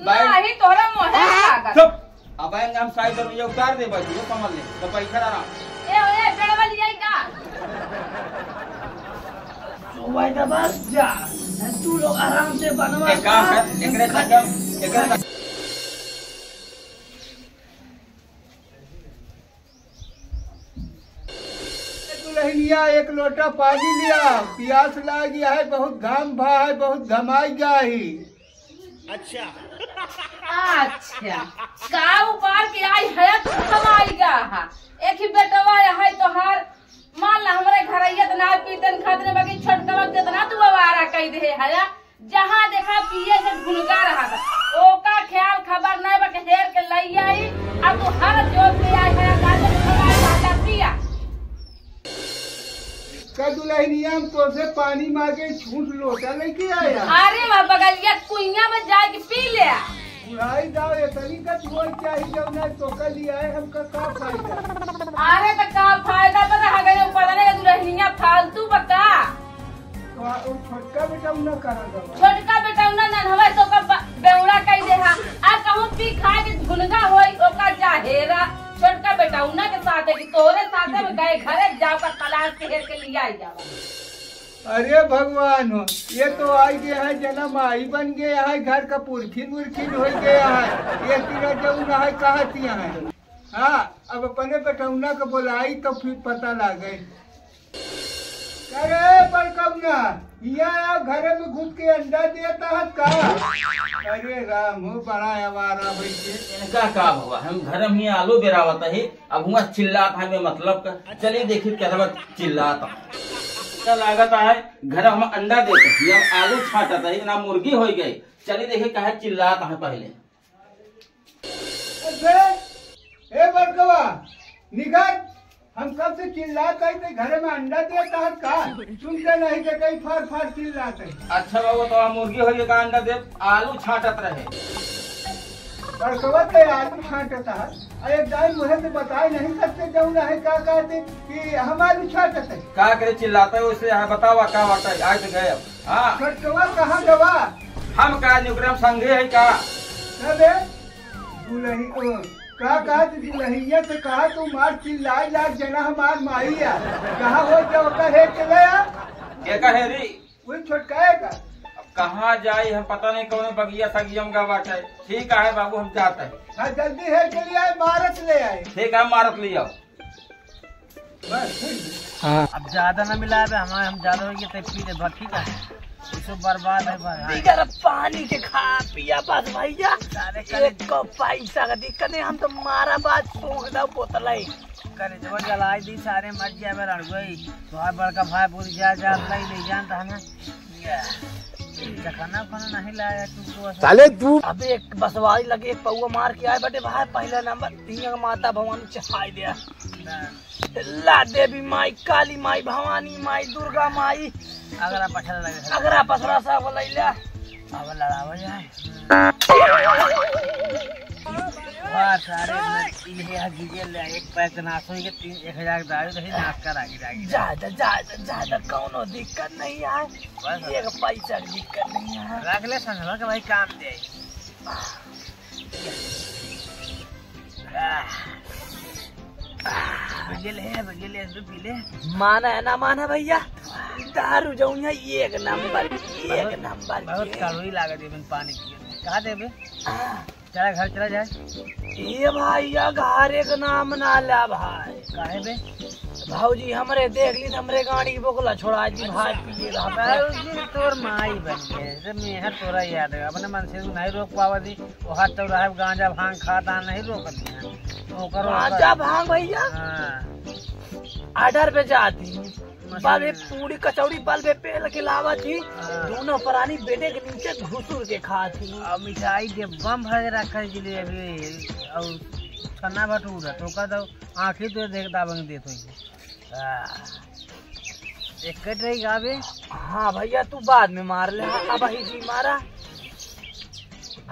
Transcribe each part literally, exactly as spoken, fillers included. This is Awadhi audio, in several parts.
भाई। नहीं, तोहरा मोहे लागत। चुप। अब हम साइड में ये उतार दे भाई, ये समझ ले। तो भाई, खड़ा रहा। ए, ए, बेड़वा लियाई का? सुबह के बाद जा, तू लोग आराम से बनवा एक काम कर, एकरे संग, एकरे संग। दुल्हनिया, एक लोटा पानी लिया, प्यास लागी है, बहुत घाम भा है, बहुत घमाई गा ही। अच्छा। अच्छा, का उपार के आई है, घमाई गा हा। एक ही बेटवा है तोहार, मान ला हमरे घरैया त ना पीतन खातिर, बाकी छोटकवा केतना तू आवारा कई दे है। जहाँ देखा पिए से भुनका रहा था, ओका ख्याल खबर नहीं बा के हेर के लई आई। अब तू हर जोत में आई है, का तो खबर बाटा पिया। का दुल्हनिया, हम तोसे पानी मांगे, झूठ लोटा लेके आया। अरे वाह, बगलिया कुइयां में जाके पी ले। बुढ़ाई जाओ, इतनी का तू चाही जब ना तोका लिया है, हमका का फायदा? अरे तो का फायदा, पता है गए पता नहीं दुल्हनिया फालतू बता। तो आ, वो छोटका बेटा उन्ना कहाँ गवा? छोटका बेटा उन्ना ना हमारे तो का बा-, बेउड़ा कई दे हा। आ कहूँ पी खा के भुनगा होई, ओका चाहेरा। छोटका बेटा उन्ना के साथ है कि तोरे साथ में गए घरे जाओ का तलाश के हेर के लिया ही जावा। अरे भगवान हो, ये तो आई गए हैं, जना माई बन गए हैं, घर का पुरखिन उरखिन हो गए हैं। ये तीरा जो उन्ना है, कहाँ तिया है? हाँ, अब अपने बेटौना के बोलाई तो फिर पता लागे। अरे बड़कौना, हिया आओ, घरे में घुस के अंडा देता है का? अरे राम हो, बड़ा आवारा बैठे। इनका का हुआ? हम घर में आलू बेरावत ही, अब हुआ चिल्लात है, बे मतलब का। चलिए देखी कदवा चिल्लात है। का लागत है, घर हम अंडा देते ही, हम आलू छाटत ही, ना मुर्गी हो गई। चलिए देखी कहे चिल्लात है पहले। अबे, ए बड़कवा, निकर, हम कब से चिल्लात हई ते घरे में अंडा देत हस का? सुनते नहीं ते कहीं फार फार चिल्लात है। अच्छा बाबू, तो मुर्गी होइए का अंडा देब, आलू छाटत रहे। बड़कवा ते आलू छाटत हस, आ एक दाई मुहे से बताए नहीं सकते जौन है का कहते कि हम आलू छाटत है। का करे चिल्लात है, उसे यहाँ बतावा का बात है, आज गए अब। हाँ। छोटकवा कहाँ गवा? हम का नुकरम संगे है का? अबे, दुलही, ओ, का कहा तू दुलहिया से कहा तू मार चिल्लाई लाग जना हमार माई आ। कहाँ हो गया ओकर हेर के ले आ? एका हेरी? वही छोटका है का? अब कहाँ जाई हम पता नहीं कौन बगिया सगिया में गवा बाटे। ठीक है बाबू हम जाते हैं। हाँ जल्दी हेर के ले आए, मारत ले आए। ठीक है मारत ले आओ। बस, ठीक है। हाँ। अब ज्यादा ना मिलाबे, हमारे हम ज्यादा होइए तो पी ले, बस ठीक है। इसको बर्बाद है भाई। बिगर पानी के खा पिया बस भैया। सारे करे एक को पैसा का दिक्कत नहीं, हम तो मारा बात सूंघ दो बोतल है। करे जो जलाई दी सारे मर जाबे रड़ गई। तो आप बड़का भाई बोल जा, जा लाई ले जान तो हमें। या। खाना खाना नहीं लाया तू तो ऐसा। साले तू। अबे एक बसवारी लगे, एक पौवा मार के आए बटे भाई, पहला नंबर, तीन माता भवानी चढ़ाई दिया। ला देवी माई, काली माई, भवानी माई, दुर्गा माई। अगरा पछरा लगे। अगरा पछरा सब लैला। अब लड़ावा जाए। वाह, सारे में इहे है, गिरे ले, एक पैक नाश होई के तीन, एक हजार के दारू रही, नाश कर आगे, आगे। ज्यादा, ज्यादा, ज्यादा कौनो दिक्कत नहीं है। बस। एक पैसा की दिक्कत नहीं है। रख ले संगवा के भाई, काम दे। आह। आह। बगल है, बगल है, पी ले। माना है ना माना भैया, दारू जौन है एक नंबर, एक बहुत, नंबर बहुत के। कड़वी लागत है, बिन पानी पिए। कहाँ देबे? आह। चला घर चला जाए। ये भाई, या घर एक नाम ना ला भाई। काहे बे? भौजी हमरे देख ली त हमरे गाड़ी बोकला छोड़ा दी भाई, पिए रहा। भौजी तोर माई बन गए, जब मेहर तोरा याद है, अपने मन से नहीं रोक पावा दी। वो हाथ तो रहे गांजा भांग खाता नहीं रोक दिया। ओकर गांजा ओकर भांग भैया? हाँ। ऑर्डर पे जाती। बल्बे पूड़ी कचौड़ी बल्बे पेल के लावत ही, हाँ। दोनों परानी बेडे के नीचे घुसुर के खात ही। अब मिठाई के बम भर के रखा है जिलेबी और छन्ना भटूरा, तो का दो आंखें तो देख दाबंग देत होई। हाँ। एक कट रही गावे। हाँ भैया, तू बाद में मार ले, हाँ, अब ही जी मारा।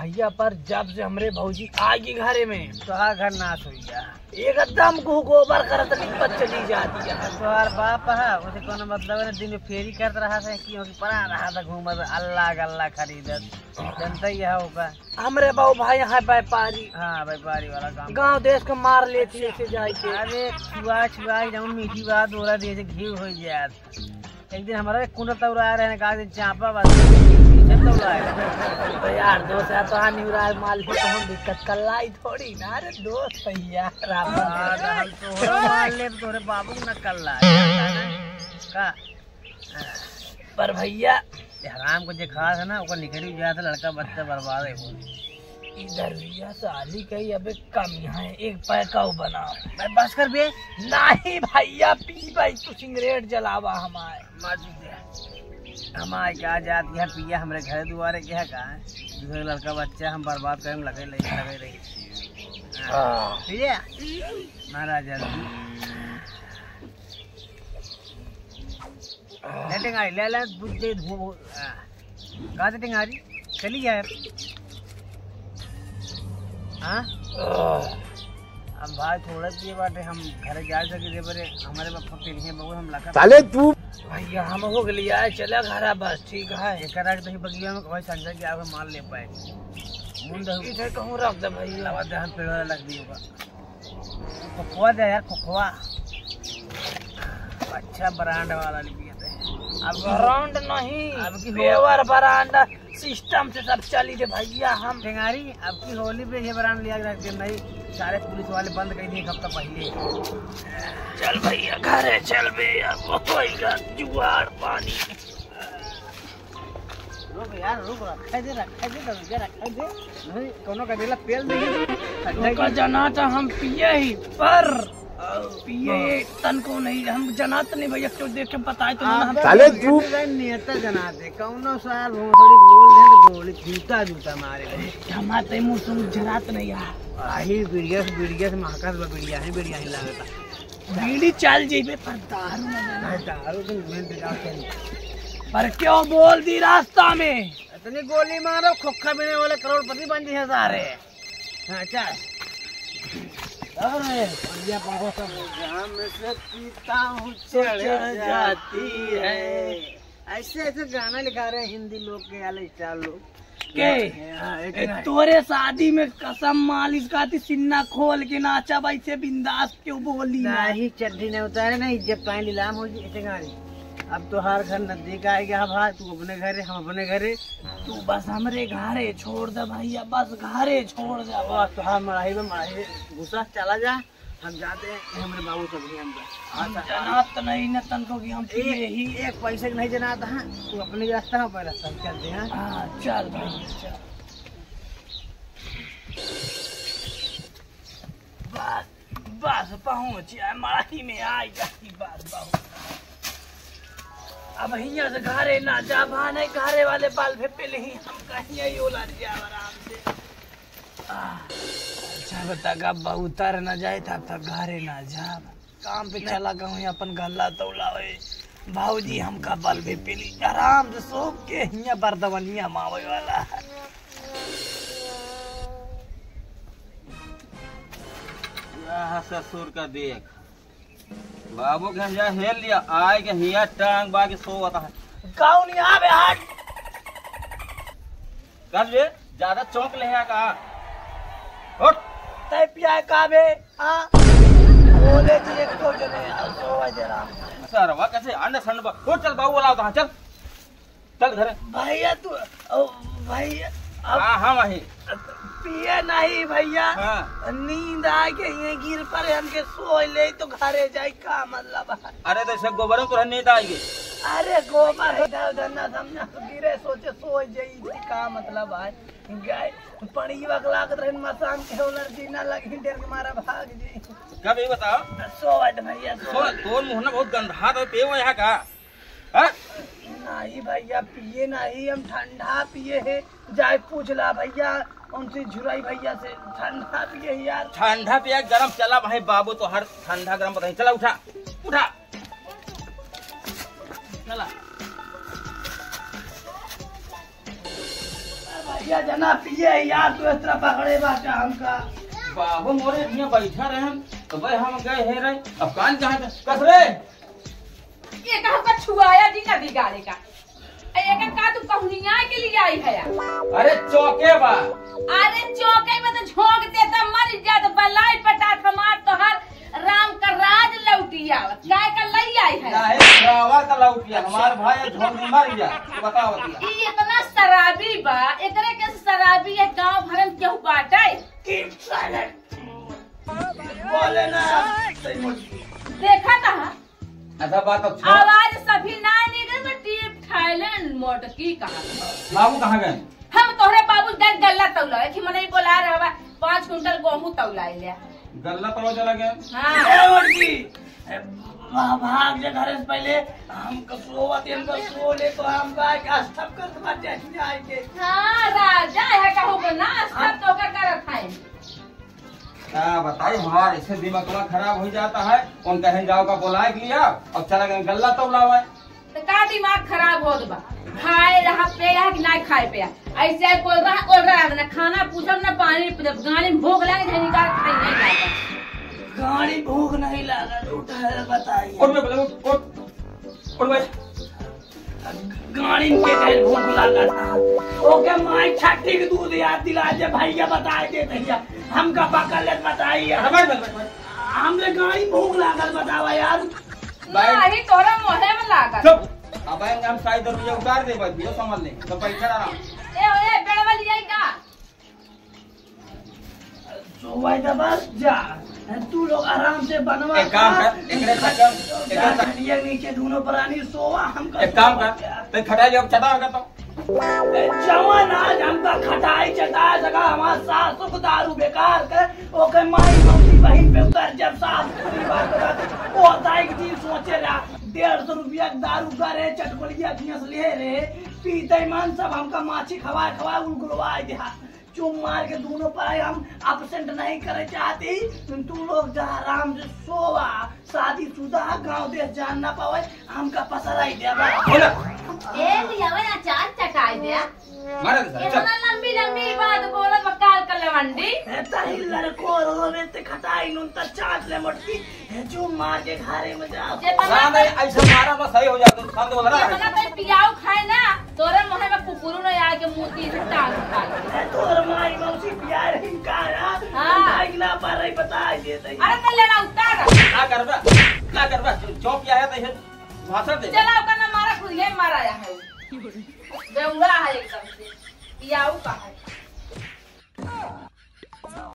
भैया, पर जब से हमरे भौजी आइगी घरे में, तोहार घर नाश होइ गया। एकदम गो-, गोबर करत निपत चली जाती है। तोहार बाप है, उसे कोनो मतलब है ना, दिन में फेरी करत रहा था कि ओके पड़ा रहा था घूमत, अल्लाह गल्ला खरीदत। जनता ही है ओका। हमरे बाबू भाई यहाँ व्यापारी। हाँ, व्यापारी वाला काम। गाँव देश के मार लेती है इसे जाए के। अरे, छुआ, छुआ, जब मीठी बात बोला, जैसे घी हो जाए। एक दिन हमारा एक कुंडल तौला रहे, कहा दिन चापा बस, पीछे तौला है। तो यार, दोस्त है तो हानि हो रहा है, माल भी तो हम दिक्कत कर लाई थोड़ी ना, अरे दोस्त है यार, आप हाँ, तो हम तोहरा मार ले, तोहरे बाबू को न कर ला, का? पर भैया, ये हराम को जे खास है ना, ओकर निकली जात है, लड़का बच्चा बर्बाद है वो। इधर भैया साली कही अबे कम है, एक पैका बना। भाई बस कर बे। नहीं भैया, पी भाई, तू सिगरेट जलावा हमारे। मत दे। हमारे क्या जात के है पिया, हमरे घरे दुआरे के है का? दूसरे लड़का बच्चा हम बर्बाद करें, लगे रही, लगे रही। हाँ। ठीक है? महाराज जल्दी। ले टेंगारी, ले, ले, बुझ जाई धुआं बहुत। आ। कहाँ से टेंगारी? चली जाए। हाँ? अब भाई थोड़ा दिए बाटे, हम घरे जा सके दे बरे, हमारे बाप पीढ़ी है बहुत हम लगा। साले तू। भैया हम हो गए यार, चला घरा बस, ठीक है। एक रख दही बगिया में, कोई संजय के आवे मार ले पाए। मुंड इधर कहूँ रख दे भैया। लवा दे हम पेड़ वाला लग दियो का। खोखवा दे यार, खोखवा। अच्छा ब्रांड वाला लिया थे। अब ब्रांड नहीं, अब की हो- पेवर ब्रांड सिस्टम से सब चली रे भैया। हम टेंगारी, अब की होली पे ये ब्रांड लिया के रख दे, नहीं सारे पुलिस वाले बंद कर दिए एक हफ्ता पहले। चल भैया घरे चल बे, अब होइगा जुगाड़ पानी। रुक यार, रुक, रखे दे, रखे दे, दरुआ, रखे दे। नहीं, कोनो का बेला पेल नहीं। ओकर जना त हम पिए ही, पर पिए तनको नहीं, हम जनात नहीं भैया, क्यों देख के बताए तो ना हम साले तू नेता जना दे, कौनो सार भोसड़ी बोल दे तो गोली जूता जूता मारे। हमारे तो मुंह से जनात नहीं यार। आही बिड़िया से, बिड़िया से महकत बा, बिड़िया ही, बिड़िया ही लागता। बीड़ी चल जइबे पर दारू ना देना। भाई, दारू तो मैं बेकार करी। पर क्यों बोल दी रास्ता में? इतनी गोली मारो, खोखा बीने वाले करोड़पति बन जी हैं सारे। हाँ, चल। और ये बढ़िया पागल सब। जहाँ में से पीता हूँ, चढ़ जाती है। ऐसे, ऐसे गाना लिखा रहे हैं हिंदी लोग के, वाले स्टार लोग। के? हाँ, एक ए, ना। तोरे शादी में कसम मालिश खाती सिन्ना खोल के नाचा, वैसे बिंदास क्यों बोली ना? नहीं, चड्ढी नहीं उतारे ना, इज्जत पाए नीलाम हो जी, इतने गाड़ी। अब तोहार घर नजदीक आ गया भाई, तू अपने घरे, हम अपने घरे। तू बस हमरे घरे छोड़ दे भैया, बस घरे छोड़ दे। बस तोहार मड़ाई में, मड़ाई में घुसा, चला जा। हम जाते हैं, ये हमरे बाबू सब भी हम हम अच्छा। जनात नहीं न तनको कि हम ए-, पिए ही। एक पैसे के नहीं जनात है, तू अपने रास्ता, हम अपने रास्ता, हम चलते हैं। हाँ, चल भाई, चल। बस, बस पहुँच आए, मड़ाही में आई जाती, बस बहुत। अब हियाँ से घरे ना जा, भाने घरे वाले बाल पे पहले ही हम कहीं योला जाब आराम से। आह, जब तक अब उतर न जाए, तब तक घरे न जाब। काम पे चला गऊँ, अपन गल्ला तौलावे। भौजी हमका बल भी पीली। आराम से सो के हियाँ बरदवनिया मावे वाला है। आह, ससुर का देख। बाबू के हम जा हेल लिया, आए के हिया टांग बा के सोवत है। कौन यहाँ बे हट? कर बे, ज्यादा चौंक ले है का? उठ। तै पिया का बे? हाँ? बोले जी एक तो जने, सोवा दे राम। सरवा कैसे अंड संड बा? उठ चल बाबू वाला होता है, चल। चल घरे। भैया तू, ओ, भैया, अब हाँ, हाँ, वही। पिए नहीं भैया। हाँ। नींद आ के ये गिर पड़े, हमके सोए ले तो घरे जाई, का मतलब है? अरे तो इसे गोबर में तोरा नींद आई गई। अरे गोबर है, इधर उधर ना समझा, गिरे सोचे सोए जाई, का मतलब है? गए, पड़ी वक लागत रहन मसान के होलर जी ना लगी, डर के मारा भाग जी। कब ये बताओ? सोवत भैया, सो, सोवत। तोर मुंह ना बहुत गंधा तो पे हुआ यहाँ का? हाँ? नहीं भैया, पिए नहीं, हम ठंडा पिए है। जाए पूछ ला भैया, उनसे झुराई भैया से ठंडा पिए है यार। ठंडा पिया गरम, चला भाई बाबू तो हर ठंडा गरम बताई, चला उठा, उठा, चला। या जना पिए यार, तू इस तरह पकड़े बाटा हमका। बाबू मोरे हियाँ बैठा रहन, तो भाई हम गए हे रे। अब कान कहाँ का? कस रे? ये कहाँ का छुआया जी ना बिगाड़े का। ए, एकर का तू कहुनिया के लिए आई है? अरे चौके बा। अरे चौके में तो झोंक दे त मर जात, बलाई पटात हमार तोहार राम का राज लौटी आवत। काय का लई आई है? काहे रावा का लौटी? हमार भाई झोंक दे मर जा। तू बताओ बतिया। ई इतना शराबी बा, एकरे के शराबी है गांव भर में केहू बाटे? Keep silent। बोले ना, सही बोल। देखा था? अच्छा, बात अब छोड़। आवाज सभी ना निकले तो टीप थाईलैंड मोटकी कहा। बाबू कहाँ गए? हम तोहरे बाबू गए गल्ला तौला, एक ही मनई बोला रहा बा, पाँच कुंटल गेहूं तौला ले। गल्ला तौला चला गए? हाँ। ए मोटकी, ए, भा-, भाग जा घरे से पहले, हम कसोवत, हम कसो ले तो हम का के अष्टम कर दबा जाए के। हाँ, राजा है कहू को ना, अष्टम तो का करत है। का बताई, हमार ऐसे दिमागवा खराब हो जाता है। उनका हम गाँव का बोलाए के लिया और चला गए गल्ला तौलावे। तो का दिमाग खराब होत बा? खाए रहा पे रहा कि ना खाए पे रहा? ऐसे कोई रहा, कोई रहा ना, खाना पूछब ना पानी पूछब, गाड़ी में भूख लगे तो निकाल खाई नहीं जाता। गाड़ी भूख नहीं लागत, उठा बताइए। उठ बे, उठ, उठ, उठ भाई। गाड़ी के कहीं भूख लागत है। ओके माई छठी के दूध याद दिला दे भैया, बताए दे भैया। हमका पकड़ ले बताइए। अरे बैठ, बैठ, बैठ, बैठ। हमरे गाड़ी भूख लागत बतावा यार। बैठ। नहीं, तोरा मोहे में लागत। चुप। अब हम साइड रुपया उतार दे भाई, यो समझ ले। तो बैठा आराम। ए, ए, बेड़वा लिया का? सोवाई दबा जा। तू लोग आराम से बनवा एक काम खा। कर, एकरे चक्कर, एकरे चक्कर। खटिया नीचे दोनों प्राणी सोवा, हम एक काम कर, तै खटाई अब चटा होगा तो। जवान आज हमका खटाई चटा सका, हमार सास को दारू बेकार के, ओके माई मौसी बहिन पे उतर जब सास पूरी बात बता, वो दाई के दिन सोचे रहा, डेढ़ सौ रुपया के दारू करे, चटकोलिया गियस ले रे, पीते मन सब हमका माछी खवाए खवाए उलगुलवाए देहा। चुप मार के दोनों पढ़ाई हम absent नहीं करे चाहती। तू लोग जा आराम से सोवा, शादीशुदा गाँव देश जान ना पावे, हमका पसराई देवा। बोला। ए, लियावा अचार चटाई दे। मारा दे, चल। इतना लंबी लंबी बात बोलत बा काल का लवंडी। ए, ताही लड़को रोवे ते खटाई नून त चाट ले मोटकी। ए, जो मार के घरे में जा। जे ना, बना नहीं, ऐसे मारा बस सही हो जाता, शांत हो रहा है। इतना तो पियाऊ खाए ना, तोरे मुँह में कुकुरू न आके मूती से टांग उठा ले। ए, तोर माई मौसी पिया रही का ना? हाँ। भाई ना पर रही, बता दे दे। अरे तो लेना उतार। का करबा? का करबा? चौक क्या है तो ये भाषण दे। चला